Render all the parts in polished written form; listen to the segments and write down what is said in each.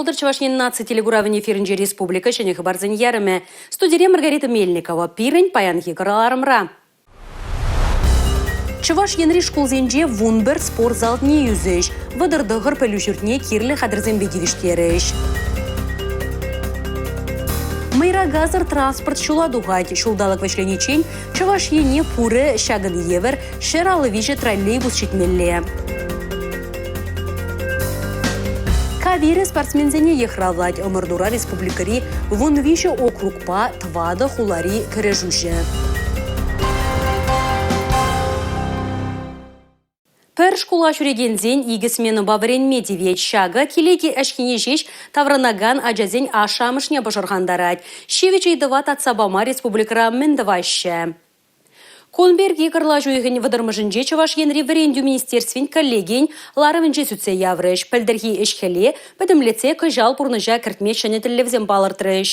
Пултӑр Чӑваш Ен наци телекуравӗн эфирӗнче республика ҫӗнӗ хыпарсен ярӑмӗ. Студире Маргарита Мельникова. Пирӗн паянхи кӑларӑмра. Чӑваш Енри шкулсенче 11 спорт залне юсӗҫ. 39 пӗлӳ ҫуртне кирлӗ хатӗрсемпе тивӗҫтерӗҫ. Мӑйракасӑр транспорт ҫула тухать. Ҫулталӑк вӗҫлениччен Чӑваш Ене пурӗ ҫакӑн евӗр 153 троллейбус ҫитмелле. Кавирӗ спортсменсене йыхравлать. Ӑмӑртура республикӑри 13 округпа тӑватӑ хулари кӗрешӳҫӗ. Пӗр шкула ҫӳрекенсен икӗ сменӑпа вӗренме тивет. Ҫакӑ киле ӗҫхине ҫеҫ таврӑнакан ачасен ашшӗ-амӑшне пӑшӑрхантарать. Ҫивӗч ыйтӑва татса пама республикӑра мӗн тӑваҫҫӗ? Кун пирки кӑрлач уйӑхӗн вӑтӑрмӗшӗнче Чӑваш Енри Вӗрентӳ министерствин коллегийӗн ларӑвӗнче сӳтсе яврӗҫ. Пӗлтӗрхи ӗҫ-хӗле пӗтӗмлетсе кӑҫал пурнӑҫа кӗртме ҫӗнӗ тӗллевсем палӑртрӗҫ.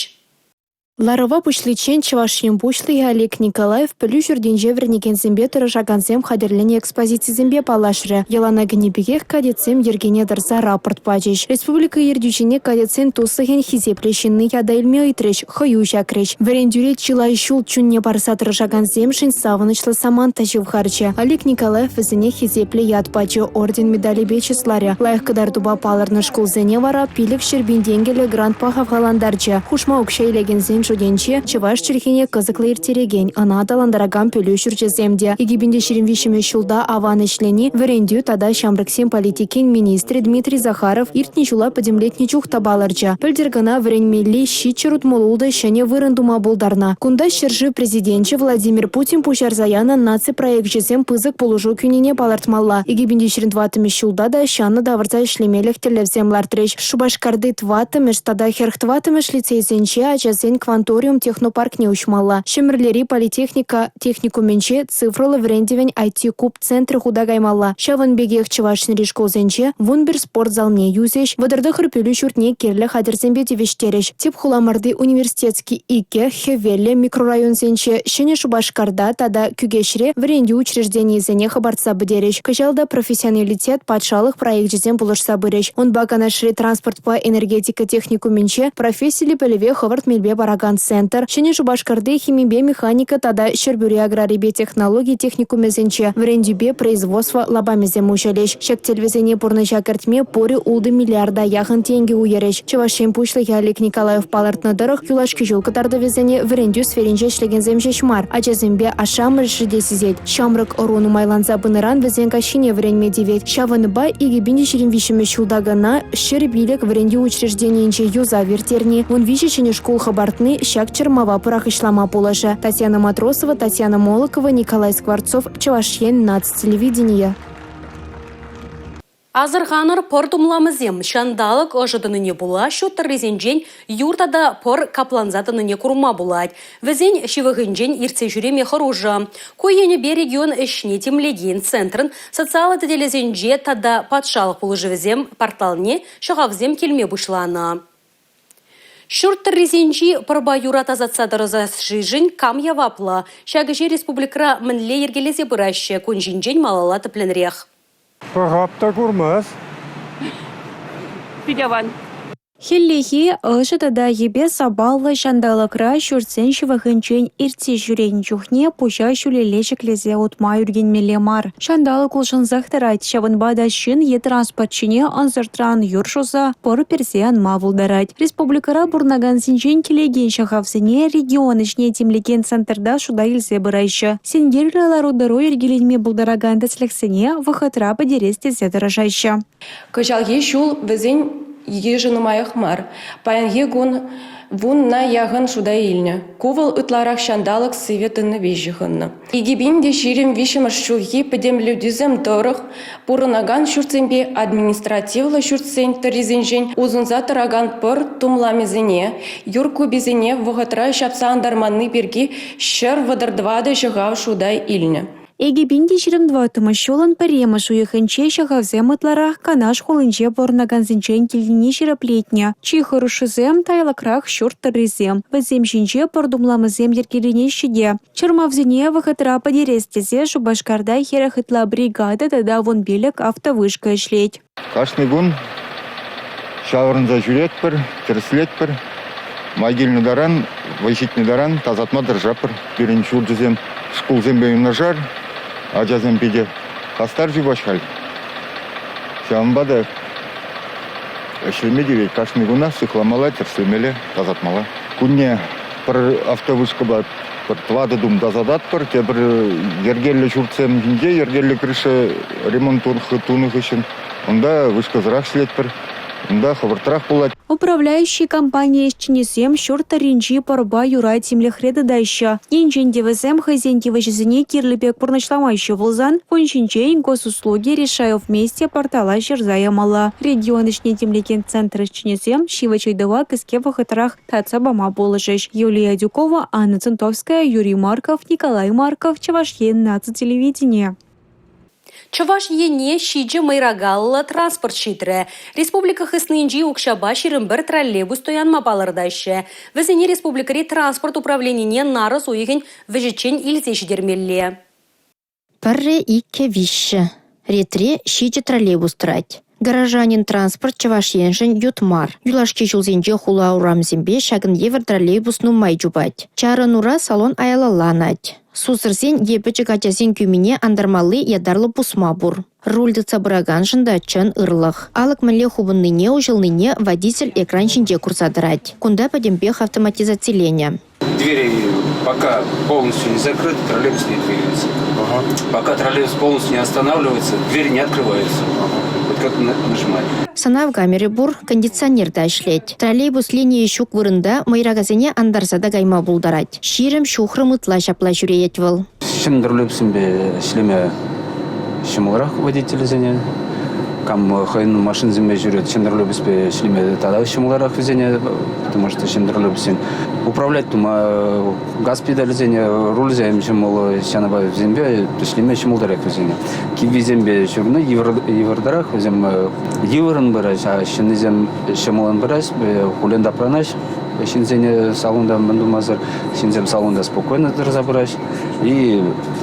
Ларӑва пуҫличчен Чӑваш Ен Пуҫлӑхӗ Олег Николаев пӗлӳ ҫуртӗнче вӗренекенсемпе тӑрӑшакансем хатӗрленӗ экспозицисемпе паллашрӗ. Йӑлана кӗнӗ пекех кадетсем йӗркене тӑрса рапорт пачӗҫ. Республика ертӳҫине кадетсен туслӑхӗн хисеплӗ ҫынни ята илме ыйтрӗҫ, хӑю ҫакрӗҫ. Вӗрентӳре чылай ҫул чунне парса тӑрӑшакансемшӗн савӑнӑҫлӑ самант та ҫывхарчӗ. Олег Николаев вӗсене хисеплӗ ят пачӗ, орден-медалӗпе чысларӗ. Лайӑх кӑтартупа палӑрнӑ шкулсене вара 500 пин тенкӗллӗ грантпа хавхалантарчӗ. Хушма укҫа илекенсен шутӗнче чӑваш чӗлхине кӑсӑклӑ ирттерекен, ӑна аталантаракан пӗлӳ ҫурчӗсем те. 2023 ҫулта аван ӗҫлени вӗрентӳ тата ҫамрӑксен политикин министрӗ Дмитрий Захаров иртнӗ ҫула пӗтӗмлетнӗ чух та палӑрчӗ. Пӗлтӗр кӑна вӗренмелли 766 ҫӗнӗ вырӑн тума пултарнӑ. Кунта ҫӗршыв Президенчӗ Владимир Путин пуҫарса янӑ наци проекчӗсем пысӑк пулӑшу кӳнине палӑртмалла. 2024 ҫулта та ҫанӑ тавӑрса ӗҫлемелӗх тӗллевсем лартрӗҫ. Шупашкарти тӑваттӑмӗш тата 44-мӗш лицейсенче ачасен «Кванториум» технопаркне уҫмалла. Ҫӗмӗрлери политехника техникумӗнче цифрӑллӑ вӗрентӗвӗн IT-куб центрӗ хута каймалла. Ҫавӑн пекех Чӑваш Енри шкулсенче 11 спорт залне юсӗҫ, 39 пӗлӳ ҫуртне кирлӗ хатӗрсемпе тивӗҫтерӗҫ. Тӗп хуламӑрти Университетски иккӗ, Хӗвеллӗ микрорайонсенче, Ҫӗнӗ Шупашкарта тата Кӳкеҫре вӗрентӳ учрежденийӗсене хӑпартса пӗтерӗҫ. Кӑҫал та «Профессионалитет» патшалӑх проекчӗсем пулӑшса пырӗҫ. Унпа Канашри транспортпа энергетика техникумӗнче профессиллӗ пӗлӗве хӑвӑрт мелпе паракан центр, Ҫӗнӗ Шупашкарти химипе механика тата Ҫӗрпӳри аграрипе технологи техникумӗсенче вӗрентӳпе производство лапамӗсем уҫӑлӗҫ. Ҫак тӗллевсене пурнӑҫа кӗртме пурӗ 6 миллиарда яхӑн тенкӗ уйӑрӗҫ. Чӑваш Ен Пуҫлӑхӗ Олег Николаев палӑртнӑ тӑрӑх, юлашки ҫул кӑтартӑвӗсене вӗрентӳ сферинче ӗҫлекенсем ҫеҫ мар, ачасемпе ашшӗ-амӑшӗ те сисет. Ҫамрӑк ӑру нумайланса пынӑран вӗсен каҫхине вӗренме тивет. Ҫавӑнпа 2023 ҫулта кӑна 105 вӗрентӳ учрежденийӗнче юсав ирттерни, 13 ҫӗнӗ шкул хӑпартни ҫак чӑрмава пӑрахӑҫлама пулӑшӗ. Татьяна Матросова, Татьяна Молокова, Николай Скворцов, Чӑваш Ен наци телевиденийӗ. Асӑрханӑр, пӑр тумламӗсем ҫанталӑк ӑшӑ тӑнине пула ҫут тӑррисенчен юр тата пӑр капланса тӑнине курма пулать. Вӗсен ҫывӑхӗнчен иртсе ҫӳреме хӑрушӑ. Ку енӗпе регион ӗҫне тимлекен центрӑн социаллӑ тетелӗсенче тата патшалӑх пулӑшӑвӗсем порталне ҫӑхавсем килме пуҫланӑ. Ҫурт тӑррисенчи пӑрпа юра тасатса тӑрӑсассишӗн кам яваплӑ? Ҫак ӗҫе республикӑра мӗнле йӗркелесе пыраҫҫӗ? Кун ҫинчен малалла тӗплӗнрех. Пӑхап та курмасть. Пит аван. Хӗллехи ӑшӑ тата йӗпе-сапаллӑ ҫанталӑкра ҫуртсен ҫывӑхӗнчен иртсе ҫӳренӗ чухне пуҫа ҫӳлелле ҫӗклесе утма ӳркенмелле мар. Ҫанталӑк улшӑнсах тӑрать, ҫавӑнпа та ҫын е транспорт ҫине ӑнсӑртран юр шуса пӑр персе анма пултарать. Республикӑра пурӑнакансенчен килекен ҫӑхавсене регион ӗҫне тимлекен центрта шута илсе пыраҫҫӗ. Синкерлӗ лару-тӑру йӗркеленме пултаракан тӗслӗхсене вӑхӑтра пӗтерес тесе тӑрӑшаҫҫӗ. Кӑҫалхи ҫул вӗсен йышӗ нумаях мар. Паянхи кун вунна яхӑн шута илнӗ. Ку вӑл ытларах ҫанталӑк сивӗ тӑнипе ҫыхӑннӑ. 2023 ҫулхи пӗтӗмлетӳсем тӑрӑх пурӑнакан ҫуртсемпе административлӑ ҫуртсен тӑррисенчен усӑнса тӑракан пӑр тумламӗсене, юр куписене вӑхӑтра ҫапса антарманни пирки 134 ҫӑхав шута илнӗ. 2024 ҫулӑн пӗрремӗш уйӑхӗнче ҫӑхавсем ытларах Канаш хулинче пурӑнакансенчен килнине ҫирӗплетнӗ. Чи хӑрушшисем – тайлӑкрах ҫурт тӑррисем. Вӗсем ҫинче пӑр тумламӗсем йӗркеленеҫҫӗ те. Чӑрмавсене вӑхӑтра пӗтерес тесе Шупашкарта 40 ытла бригада тата 15 автовышка ӗҫлет. Кашни кун. Ҫаврӑнса ҫӳретпӗр, тӗрӗслетпӗр. Май килнӗ таран, вӑй ҫитнӗ таран тасатма тӑрӑшатпӑр. Пирӗн ҫурчӗсем шкулсемпе юнашар. Ачасем питӗ хастар чупаҫ халь. Ҫавӑнпа та ӗҫлеме тивет. Кашни кунах сыхламалла, тӗрӗслемелле, тасатмалла. Кунне пӗр автовышкӑпа пӗр тӑватӑ тум тасататпӑр. Тепӗр йӗркеллӗ ҫуртсем ҫинче йӗркеллӗ крыша ремонт тунӑ хыҫҫӑн унта вышкӑсӑрах ӗҫлетпӗр. Унта хӑвӑртрах пулать. Управляющи компани ӗҫченӗсем ҫурт тӑрринчи пӑрпа юра тимлӗхре тытаҫҫӗ. Енчен те вӗсем хӑйсен тивӗҫӗсене кирлӗ пек пурнӑҫламаҫҫӗ пулсан, кун ҫинчен «Госуслуги решаю вместе» портала ҫырса ямалла. Регион ӗҫне тимлекен центр ӗҫченӗсем ҫивӗч ыйтӑва кӗске вӑхӑтрах татса пама пулӑшӗҫ. Юлия Адюкова, Анна Центовская, Юрий Марков, Николай Марков, Чӑваш Ен наци телевиденийӗ. Чӑваш Ене ҫичӗ мӑйракаллӑ транспорт ҫитрӗ. Республика хыснинчи укҫапа 21 троллейбус туянма палӑртаҫҫӗ. Вӗсене республикӑри транспорт управленине нарӑс уйӑхӗн вӗҫӗччен илсе ҫитермелле. Пӗрре, иккӗ, виҫҫӗ. Ретре ҫичӗ троллейбус тӑрать. Горожанин транспорт Чӑваш Еншӗн ют мар. Юлашки ҫулсенче хула урамӗсемпе ҫакӑн евӗр троллейбус нумай чупать. Чарӑнура салон аялалла анать. Сусӑрсен е пӗчӗк ачасен кӳмине антармалли ятарлӑ пусма пур. Руль тытса пыраканшӑн та чӑн ырлӑх. Алӑк мӗнле хупӑннине, уҫӑлнине водитель экран ҫинче курса тӑрать. Кунта пӗтӗмпех автоматизациленӗ. Двери пока полностью не закрыты, троллейбус не двигается. Ага. Пока троллейбус полностью не останавливается, двери не открываются. Ага. Вот как нажимать. Сӑнав камери пур, кондиционер та ӗҫлет. Троллейбус линийӗ ҫук вырӑнта мӑйракасене антарса та кайма пултарать. 20 ҫухрӑм ытла ҫапла ҫӳреет вӑл. Ҫӗнӗ троллейбуссемпе ӗҫлеме ҫӑмӑлрах водительсене. Кам хӑйӗн машинисемпе ҫӳрет, ҫӗнӗ троллейбуспа ӗҫлеме тата ҫӑмӑлрах вӗсене, потому что ҫӗнӗ троллейбуссен управлять тума газ педалӗсене, рульсем ҫӑмӑл, ҫавӑнпа вӗсемпе ӗҫлеме ҫӑмӑлтарах вӗсене. Киввисемпе ҫӳрни йывӑртарах, вӗсем йывӑррӑн пыраҫ, ҫӗннисем ҫӑмӑллӑн пыраҫ, хуллен тапранаҫ. Ҫынсене салонта мӗн тумасӑр, ҫынсем салонта спокойно тӑрса пыраҫ. И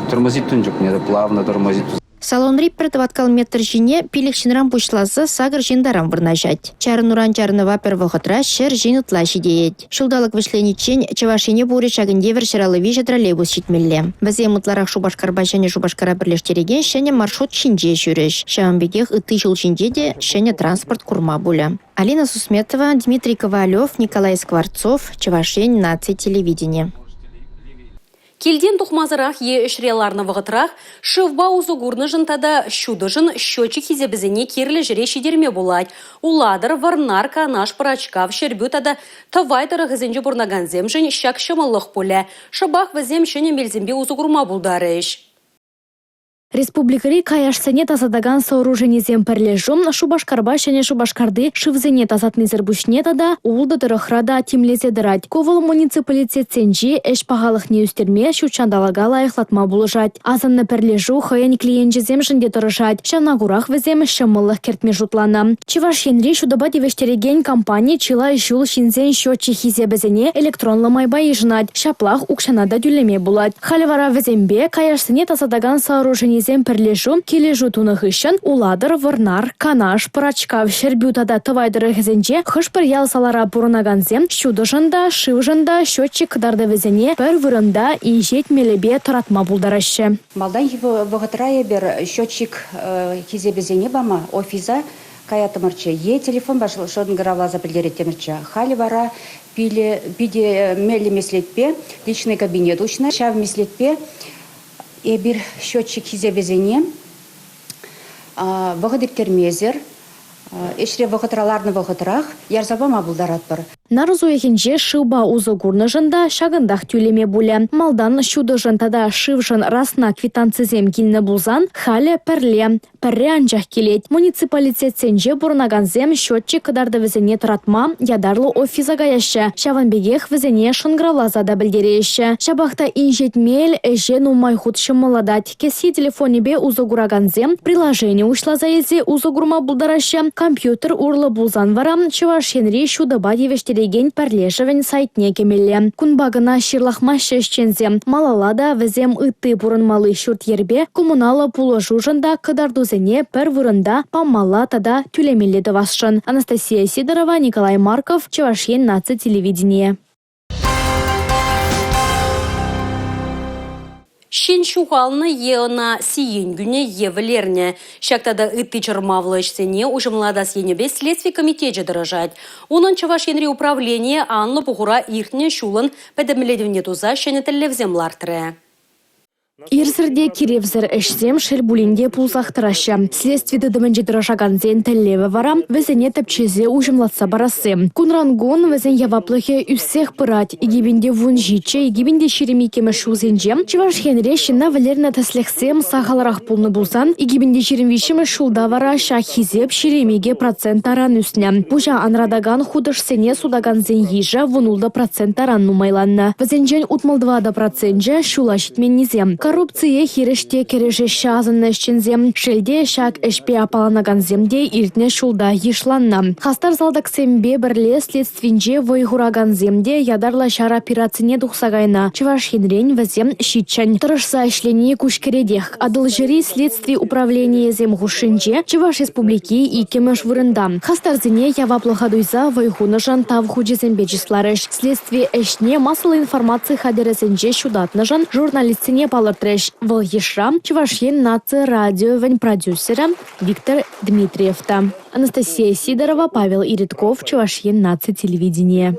тормозит тунӑ чухне плавно тормозит. Салонри пӗр тӑваткал метр ҫине пилӗк ҫынран пуҫласа сакӑр ҫын таран вырнаҫать. Чарӑнуран чарӑнӑва пӗр вӑхӑтра 100 ҫын ытла ҫитеет. Ҫулталӑк вӗҫлениччен Чӑваш Ене пурӗ ҫакӑн евӗр 153 троллейбус ҫитмелле. Вӗсем ытларах Шупашкарпа Ҫӗнӗ Шупашкара пӗрлештерекен ҫӗнӗ маршрут ҫинче ҫӳрӗҫ. Ҫавӑн пекех ытти ҫул ҫинче те ҫӗнӗ транспорт курма пулӗ. Алина Сусметова, Дмитрий Ковалев, Николай Скворцов, Чӑваш Ен наци телевидени. Килтен тухмасӑрах е ӗҫре ларнӑ вӑхӑтрах шывпа усӑ курнӑшӑн тата ҫутӑшӑн счетчик хисепӗсене кирлӗ ҫӗре ҫитерме пулать. Улатӑр, Вӑрнар, Канаш, Пӑрачкав, Ҫӗрпӳ тата Тӑвай тӑрӑхӗсенче пурӑнакансемшӗн ҫак ҫӑмӑллӑх пулӗ. Шӑпах вӗсем ҫӗнӗ мелсемпе усӑ курма пултарӗҫ. Республикӑри каяшсене тасатакан сооруженисем пӗрлешӳ Шупашкарпа Ҫӗнӗ Шупашкарти шывсене тасатнисӗр пуҫне тата ултӑ тӑрӑхра та тимлесе тӑрать. Ку вӑл муниципалитетсенчи ӗҫ пахалӑхне ӳстерме, ҫут ҫанталӑка лайӑхлатма пулӑшать. Асӑннӑ пӗрлешӳ хӑйӗн клиенчӗсемшӗн те тӑрӑшать. Ҫавна курах вӗсем ҫӑмӑллӑх кӗртме шутланӑ. Чӑваш Енри ҫутӑпа тивӗҫтерекен компани чылай ҫул ҫынсен счетчик хисепӗсене электронлӑ майпа йышӑнать. Ҫаплах укҫана та тӳлеме пулать. Халӗ вара вӗсемпе каяшсене тасатакан сооруженисем пӗрлешӳ килӗшӳ тунӑ хыҫҫӑн Улатӑр, Вӑрнар, Канаш, Пӑрачкав, Ҫӗрпӳ тата Тӑвай тӑрӑхӗсенче хӑш-пӗр ял-салара пурӑнакансем ҫутӑшӑн та, шывшӑн та счетчик кӑтартӑвӗсене пӗр вырӑнта инҫет мелӗпе тӑратма пултараҫҫӗ. Малтанхи вӑхӑтра эпир счетчик хисепӗсене пама офиса каяттӑмӑрччӗ е телефонпа шӑнкӑравласа пӗлтереттӗмӗрччӗ. Халӗ вара питӗ меллӗ меслетпе личный кабинет уҫнӑ. Ҫав меслетпе эпир счетчик хисепӗсене вӑхӑт ирттермесӗр, ӗҫре вӑхӑтра ларнӑ вӑхӑтрах ярса пама пултаратпӑр. Нарӑс уйӑхӗнче шывпа усӑ курнӑшӑн та ҫакӑнтах тӳлеме пулӗ. Малтан ҫутӑшӑн тата шывшӑн расна квитанцисем килнӗ пулсан, халӗ пӗрле. Пӗрре анчах килет. Муниципалитетсенче пурӑнакансем счетчик кӑтартӑвӗсене тӑратма ятарлӑ офиса каяҫҫӗ. Ҫавӑн пекех вӗсене шӑнкӑравласа та пӗлтереҫҫӗ. Ҫапах та инҫет мел ӗҫе нумай хут ҫӑмӑллатать. Кӗсье телефонӗпе усӑ куракансем приложени уҫласа илсе усӑ курма пултараҫҫӗ. Компьютер урлӑ пулсан вара Чӑваш Енри ҫутӑпа тивӗҫтерекен. тивӗҫтерекен пӗрлешӗвӗн сайтне кӗмелле. Кунпа кӑна ҫырлахмаҫҫӗ ӗҫченсем. Малалла та вӗсем ытти пурӑнмалли ҫурт-йӗрпе коммуналлӑ пулӑшушӑн та кӑтартусене пӗр вырӑнта памалла тата тӳлемелле тӑвасшӑн. Анастасия Сидорова, Николай Марков, Чӑваш Ен наци телевиденийӗ. Ҫын ҫухалнӑ е ӑна сиен кӳнӗ е вӗлернӗ. Ҫак тата ытти чӑрмавлӑ ӗҫсене уҫӑмлатас енӗпе Следстви комитечӗ тӑрӑшать. Унӑн Чӑваш Енри управленийӗ анлӑ пухура иртнӗ ҫулӑн пӗтӗмлетӗвне туса ҫӗнӗ тӗллевсем лартрӗ. Ирсӗр те киревсӗр ӗҫсем, шел пулин те, пулсах тӑраҫҫӗ. Следстви тытӑмӗнче тӑрӑшакансен тӗллевӗ вара – вӗсене тӗпчесе уҫӑмлатса парасси. Кунран-кун вӗсен яваплӑхӗ ӳссех пырать. 2017, 2022 ҫулсенче Чӑваш Енре ҫынна вӗлернӗ тӗслӗхсем сахалрах пулнӑ пулсан, 2023 ҫулта вара ҫак хисеп 22% таран ӳснӗ. Пуҫа анратакан хутӑшсене сутакансен йышӗ 16 процент таран нумайланнӑ. Вӗсенчен 64 проценчӗ ҫула ҫитменнисем. Коррупцие хирӗҫ те кӗрешеҫҫӗ асӑннӑ ӗҫченсем. Шел те, ҫак ӗҫпе аппаланакансем те иртнӗ ҫулта йышланнӑ. Хастар салтаксемпе пӗрле следствинче вӑй хуракансем те ятарлӑ ҫар операцине тухса кайнӑ. Чӑваш Енрен вӗсем ҫиччӗн. Тӑрӑшса ӗҫлени куҫкӗретех. Атӑлҫири следстви управленийӗсем хушшинче Чӑваш Республики иккӗмӗш вырӑнта. Хастарсене яваплӑха туйса вӑй хунӑшӑн тав хучӗсемпе чысларӗҫ. Следстви ӗҫне массӑллӑ информаци хатӗрӗсенче ҫутатнӑшӑн журналистсене палӑртрӗҫ. Вӑл йышра Чӑваш Ен наци радиовӗн продюсерӗ Виктор Дмитриев та. Анастасия Сидорова, Павел Иритков, Чӑваш Ен наци телевиденийӗ.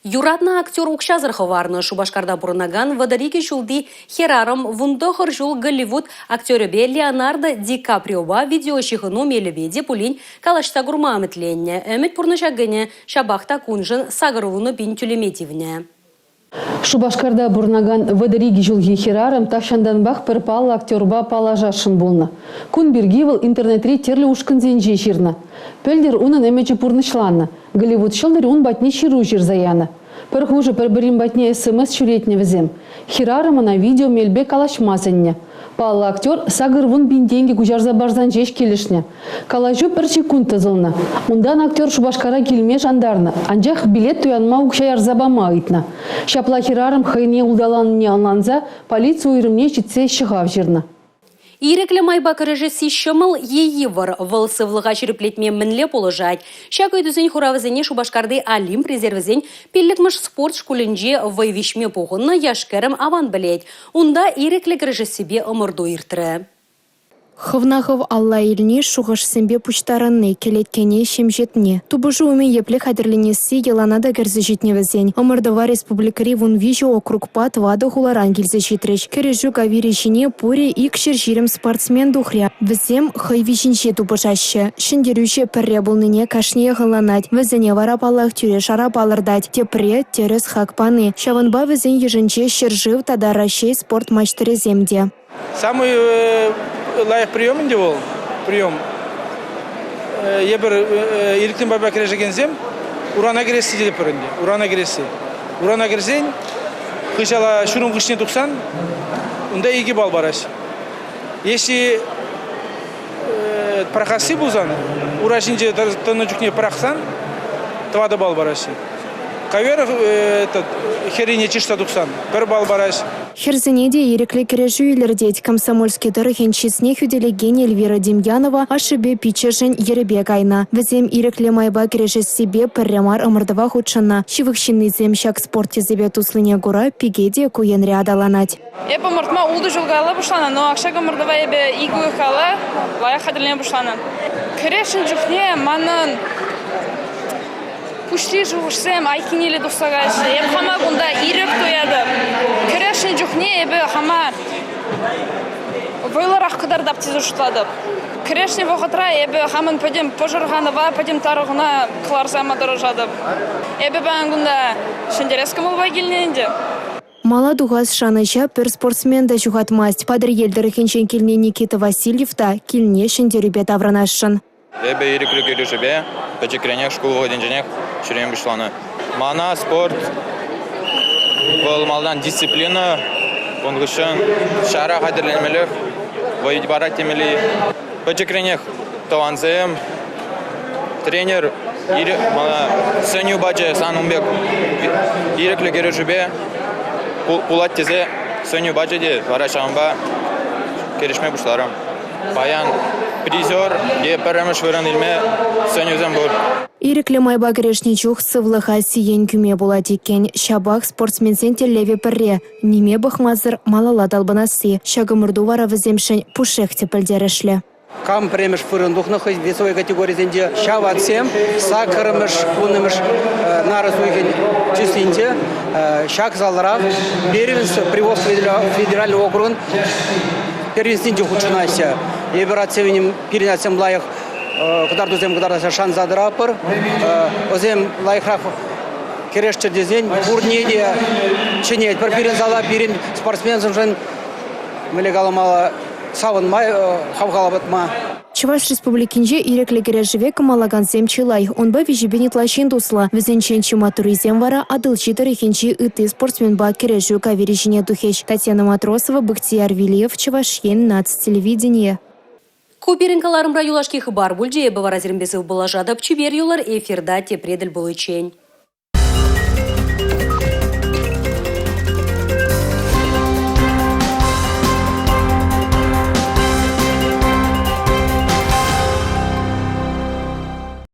Юратнӑ актер укҫасӑр хӑварнӑ. Шупашкарта пурӑнакан 32 ҫулти хӗрарӑм 19 ҫул Голливуд актерӗпе Леонардо Ди Каприопа видеоҫыхӑну мелӗпе те пулин калаҫса курма ӗмӗтленнӗ. Ӗмӗт пурнӑҫа кӗнӗ, ҫапах та куншӑн 80 пин тӳлеме тивнӗ. Шупашкарта пурӑнакан 32 ҫулхи хӗрарӑм тахҫантанпах пӗр паллӑ актерпа паллашасшӑн пулнӑ. Кун пирки вӑл интернетри тӗрлӗ ушкӑнсенче ҫырнӑ. Пӗлтӗр унӑн ӗмӗчӗ пурнӑҫланнӑ. Голливуд ҫӑлтӑрӗ ун патне ҫыру ҫырса янӑ. Пӗр хушӑ пӗр-пӗрин патне СМС ҫӳретнӗ вӗсем. Хӗрарӑм ӑна видео мелпе калаҫма сӗннӗ. Паллӑ актер 80 пин тенкӗ куҫарса парсан ҫеҫ килӗшнӗ. Калаҫу пӗр ҫеккунт тӑсӑлнӑ. Унтан актер Шупашкара килме шантарнӑ, анчах билет туянма укҫа ярса пама ыйтнӑ. Ҫапла хӗрарӑм хӑйне улталанине ӑнланса полици уйрӑмне ҫитсе ҫӑхав ҫырнӑ. Ирӗклӗ майпа кӗрешесси ҫӑмӑл е йывӑр? Вӑл сывлӑха ҫирӗплетме мӗнле пулӑшать? Ҫак ыйтусен хуравӗсене Шупашкарти Олимп резервӗсен пиллӗкмӗш спорт шкулӗнче вӑй виҫме пухӑннӑ яш-кӗрӗм аван пӗлет. Унта ирӗклӗ кӗрешессипе ӑмӑрту иртрӗ. Хӑвна хӑв алла илни, шухӑшсемпе пуҫтарӑнни, кӗлеткене ҫемҫетни. Тупӑшу умӗн епле хатӗрленесси йӑлана та кӗрсе ҫитнӗ вӗсен. Ӑмӑртӑва республикӑри 13 округпа тӑватӑ хуларан килсе ҫитрӗҫ. Кӗрешӳ кавирӗ ҫине пурӗ 220 спортсмен тухрӗ. Вӗсем хӑй виҫинче тупӑшаҫҫӗ. Ҫӗнтерӳҫӗ пӗрре пулнине кашниех ӑнланать. Вӗсене вара, паллах, тӳре-шара палӑртать. Тепре – тӗрӗс хак пани. Ҫавӑнпа вӗсен йышӗнче ҫӗршыв тата Раҫҫей спорт маҫтӑрӗсем те. Самый лайӑх прием ӗнтӗ вӑл, прием. Эпир ирӗклӗн пайпа кӗрешекенсем урана кӗресси тетӗпӗр ӗнтӗ, урана кӗресси. Урана кӗрсен хыҫала ҫурӑм хыҫне тухсан унта 2 балл параҫ. Если пӑрахасси пулсан, ура ҫинче тӑнӑ чухне пӑрахсан 4 балл параҫҫӗ. Ковер этот, хӗррине чышса тухсан 1 балл параҫ. Хӗрсене те ирӗклӗ кӗрешӳ илӗртет. Комсомольски тӑрӑхӗн чысне хӳтӗлекен Эльвира Демьянова ашшӗпе пиччӗшӗн йӗрӗпе кайнӑ. Вӗсем ирӗклӗ майпа кӗрешессипе пӗрре мар ӑмӑртӑва хутшӑннӑ. Ҫывӑх ҫыннисем ҫак спорт тӗсӗпе туслине кура пике те ку енре аталанать. Эпӗ ӑмӑртма ултӑ ҫул каялла пуҫланӑ, но ҫак ӑмӑртӑва эпӗ икӗ уйӑх каялла лайӑх хатӗрленме пуҫланӑ. Кӗрешнӗ чухне манӑн пуҫри шухӑшсем айккинелле тухса каяҫҫӗ. Эп хама кунта ирӗк туятӑп. Кӗрешнӗ чухне эпӗ хама вӑйлӑрах кӑтартап тесе шутлатӑп. Кӗрешнӗ вӑхӑтра эпӗ хамӑн пӗтӗм пӑшӑрханӑва, пӗтӗм тарӑхӑна кӑларса яма тӑрӑшатӑп. Эпӗ паян кунта ҫӗнтерес кӑмӑлпа килнӗ ӗнтӗ. Мала тухас шанӑҫа пӗр спортсмен та ҫухатмасть. Патӑрьел тӑрӑхӗнчен килнӗ Никита Васильев та килне ҫӗнтерӳпе таврӑнасшӑн. Эпӗ ирӗклӗ кӗрешӳпе пӗчӗкренех шкул вӑхӑтӗнченех ҫӳреме пуҫланӑ. Мана спорт вӑл малтан дисциплина, ун хыҫҫӑн ҫара хатӗрленмелӗх вӑй парать темелле. Пӗчӗкренех тӑвансем, тренер. Мана сӗнӳ пачӗ сан ун пек ирӗклӗ кӗрешӳпе пулать тесе сӗнӳ пачӗ те вара ҫавӑнпа кӗрешме пуҫларӑм. Паян призер е пӗрремӗш вырӑн илме сӗнӳсем пур. Ирӗклӗ майпа кӗрешнӗ чух сывлӑха сиен кӳме пулать иккен. Ҫапах спортсменсен тӗллевӗ пӗрре – ниме пӑхмасӑр малалла талпӑнасси. Ҫак ӑмӑрту вара вӗсемшӗн пушшех те пӗлтерӗшлӗ. Кам пӗрремӗш вырӑн тухнӑ хӑй весовой категорисенче, ҫав атсем саккӑрмӗш, вуннӑмӗш нарӑс уйӑхӗн числинче ҫак залра первенство Приволжский федеральный округӑн первенствинче хутшӑнаҫҫӗ. Эпир атсем, пирӗн атсем лайӑх кӑтартусем кӑтартасса шанса тӑратпӑр. Вӗсем лайӑхрах кӗрешчӗр тесен пурне те чӗнетпӗр пирӗн зала, пирӗн спортсменсемшӗн мӗнле каламалла, савӑнма, хавхаланма. Чӑваш Республикинче ирӗклӗ кӗрешӗве кӑмӑллакансем чылай. Унпа виҫӗпин ытла ҫын туслӑ. Вӗсенчен чи маттуррисем вара Атӑлҫи тӑрӑхӗнчи ытти спортсменпа кӗрешӳ кавирӗ ҫине тухӗҫ. Татьяна Матросова, Бахтияр Вилиев, Чӑваш Ен наци телевиденийӗ. Ку пирӗн кӑларӑмра юлашки хыпар пулчӗ. Эпӗ вара сирӗнпе сывпуллашатӑп. Чипер юлӑр, эфирта тепре тӗл пуличчен.